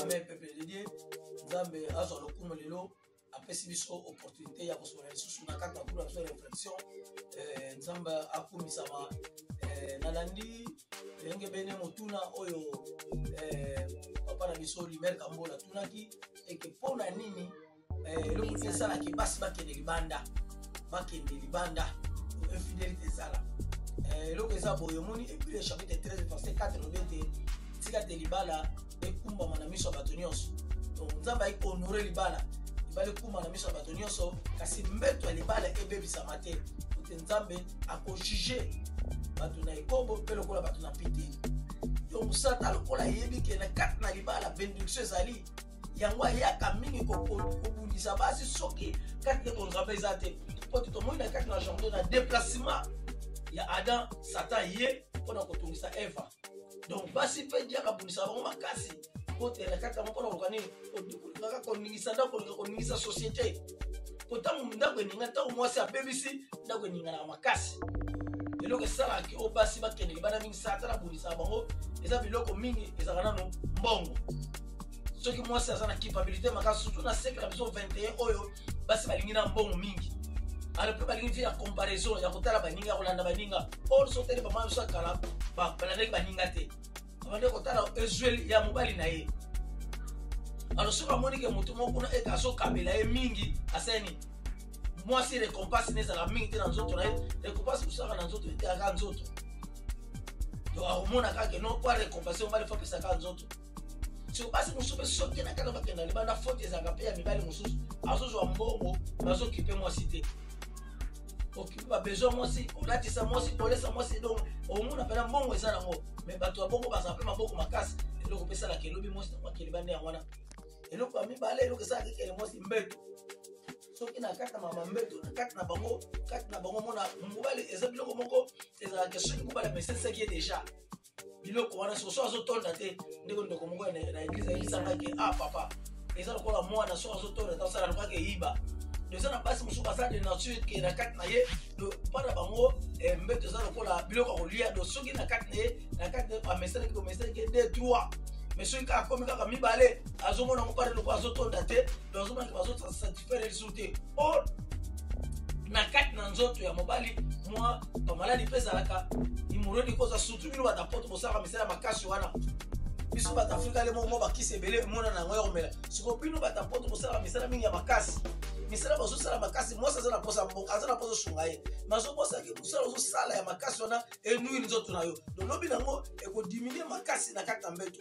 Amen, peuple de Dieu. Nzambe azwa lokumu lelo apesi biso opportunité ya kosolola lisusu na kati na groupe na biso ya réflexion. Eh, Nzambe akumisama. Eh, nalandi engebene motuna oyo eh, papa na biso Limer Kambola atunaki eke mpo na nini eh, eloko nini esalaki basi bakende libanda, bakende libanda infidélité ezala. Eh, eloko eza boye, omoni Hébreux chapitre 13 verset 4 elobi ete tika te libala ekumbama na miso ya bato nyonso. Donc Nzambe ayaki kohonore libala, libala ekuma na miso ya bato nyonso, kasi mbeto ya libala ebebisama te, ote Nzambe akojuge bato na ekobo mpe lokola bato na pite. Donc Satan lokola ayebi ke na kati na libala benediction ezali, yango ayaka mingi kobundisa basi soki kati na bonzambe eza te. Po te tomoni na kati na jardin na déplacement ya Adam, Satan ye mpona kotungisa Eva. Donc basi mpe diaka abundisa bango makasi po te na kati yango mpona koluka nini? Kolingaka koningisa ndako, kolinga koningisa société. Po ntango ndako eninga, ntango mwasi abebisi ndako eninganaka makasi. Eloko esalaka oyo basi bakende libanda mingi, Satan abundisaka bango, eza biloko mingi, ezalaka nano mbongo. Soki mwasi aza na culpabilité makasi, surtout na siècle na biso 21 oyo, basi balingi na mbongo mingi, alors mpe balingi vie ya comparaison, ya kotala baninga, ya kolanda baninga. Oyo so otali bamama biso ya kala, balandaki baninga te, babandi kotala ezweli ya mobali na ye. Alors soki amoni ke motu moko kuna ete azokabela ye mingi, asali mwasi récompense ne ezalaka mingi te na nzoto na ye. Récompense mosalaka na nzoto eteyaka nzoto. Donc akomona kaka no po arécompense mobali, fo apesaka nzoto. Soki basi mosusu mpe soki na kaka bakenda libanda, faute ezalaka mpe ya mibali mosusu, azozwa mbongo, bazokipe mwasi te, okipe babesoin mwasi, olatisa mwasi, olesa mwasi. Donc omona mpena mbongo eza nango, mais bato ya bongo bazala mpe maboko makasi. Eloko mpe esalaka elobi mwasi nango akende bande yango wana. Eloko ya mibale, eloko esalaka ekele mwasi, mbeto. Soki na kati na mama mbeto, na kati na bango, kati na bango mona mobali, eza biloko moko ezalaka soki mobali amesesaki ye déjà biloko wana, soso azotonda te. Ndeko ndeko moko na église ayebisangaki: "Ah papa, eza lokola mwana, soki azotonda te, osala lokola eyiba." Eza na basi mosusu baza de nature ke na kati na ye mpa na bango mbeto eza lokola biloko ya kolia. Do soki na kati na ye, na kati na ye amesanaki, bomesanaki 2 3, mais soki kaka akomi kaka mibale, azomona ngo pare lokola azotonda te, donc azomonaki bazosatisfaire lisusu te. Or na kati na nzoto ya mobali mwa bamaladi mpe ezalaka, hémorroïde koza, surtout bino bato poto bosalaka misala makasi wana. Biso bato Afrika le moko bakisi ebele emonana yango ya komela. Sikoyo bino bato poto bosalaka misala mingi ya makasi, misala bazosala makasi, mwasi aza na posa mboka, aza na posa osunga ye, mazobosaki mosala ozosala ya makasi wana enuire nzoto na yo. Donc lobi nango ekodiminuer makasi na kati na mbeto.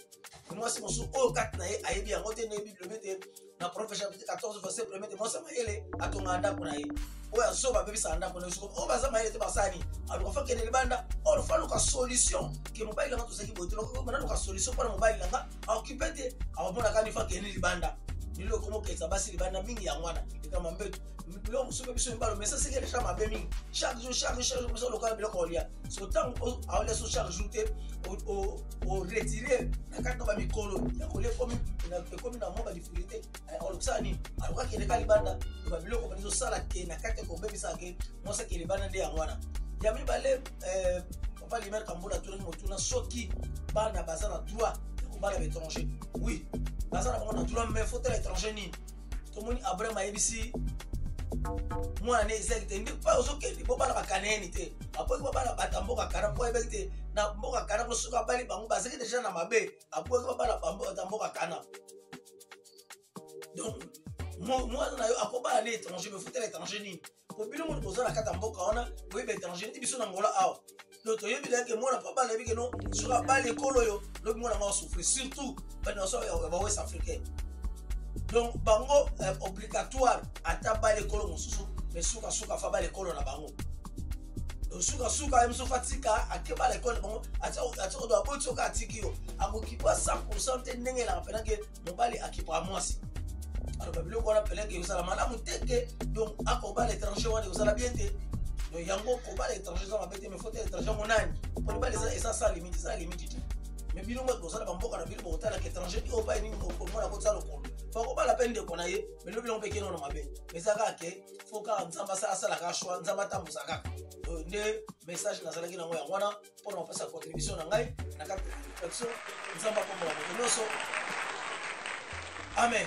Mwasi mosusu oyo kati na ye ayebi yango te. Nayebi bilobi te na Proverbe chapitre 14 verset premier te: mwasi ya mayele atongaka ndako na ye, oyo azoba abebisaka ndako na ye. Sikoyo oyo baza mayele te basali, aluka fa kende libanda, oyo fa luka solution ke mobali nanga tozalaki boye te, naluka solution mpona mobali nanga aokipe te, akomonaka ni fa kende libanda. Lelo ekomokesa basi libanda mingi yango wana ekama mbeto. Biloko mosusu mpe biso mibalo, mais ça c'est déjà mabe mingi. Chaque jour, chaque jour, chaque jour, biso lokola biloko kolia. So ntango aolia so chaque jour te, oretire na kati na bamikolo ya kolia, ekomi na mwa badifficulté. Olokisaka nini? Aluka kende ka libanda. Loba biloko bani ezosala ke na kati ya kobebisaka ke mwasi akende libanda nde yango wana. Ya mibale, papa Limer Kambola atunaki motuna soki bana baza na droit ya kobala baétranger. Oui, baza na bango na droit, mais faut tala étranger nini. Tomoni Abraham ayebisi mwana ne Isaki te nde pa ozokende bobala bakaneni te, apoki babala bato ya mboka Kana, mpo ayebaki te na mboka Kana ko soki abali bango bazalaki déjà na mabe, apoki babala bato ya mboka Kana. Donc mwana na yo akobala ne étranger, mais futela étranger nini? Po bino moto boza na kati ya mboka wana, boyeba étranger neti biso na Ngola awa. Donc toyebi leke mwana po abala, yebi keno soki abali ekolo oyo, lobi mwana ngo asouffrir, surtout banyonso ya bawest africain. Donc bango obligatoire ata bala ekolo mosusu, mais sukasuka fa bala ekolo na bango. Donc sukasuka ye mosusu fatika akebala ekolo na bango, atia aboti, soki atiki yo akokipa 100 te ndenge elaka mpena ke mobali akipaka mwasi. Aloba biloko wana peleke ekozala malamu te ke donc akobala étranger wana ekozala bien te. Donc yango kobala étranger eza mabe te, mais faut te étranger yango nani, po libala eza sans limite, eza limite te. Mais bino moto bozala bamboka na bino, bokotalaka étranger oyo pai nini, omona kotia lokolo bakobala mpe ndeko na ye, mais lobi yango mpe ekende na mabe. Mais eza kaka ke faut kaka Nzambe asala kaka choix, Nzambe atambusa kaka. Nde message nazalaki nango yango wana mpona kopesa contribution na ngai na kati ya réflexion. Nzambe akombola moto nyonso. Amen.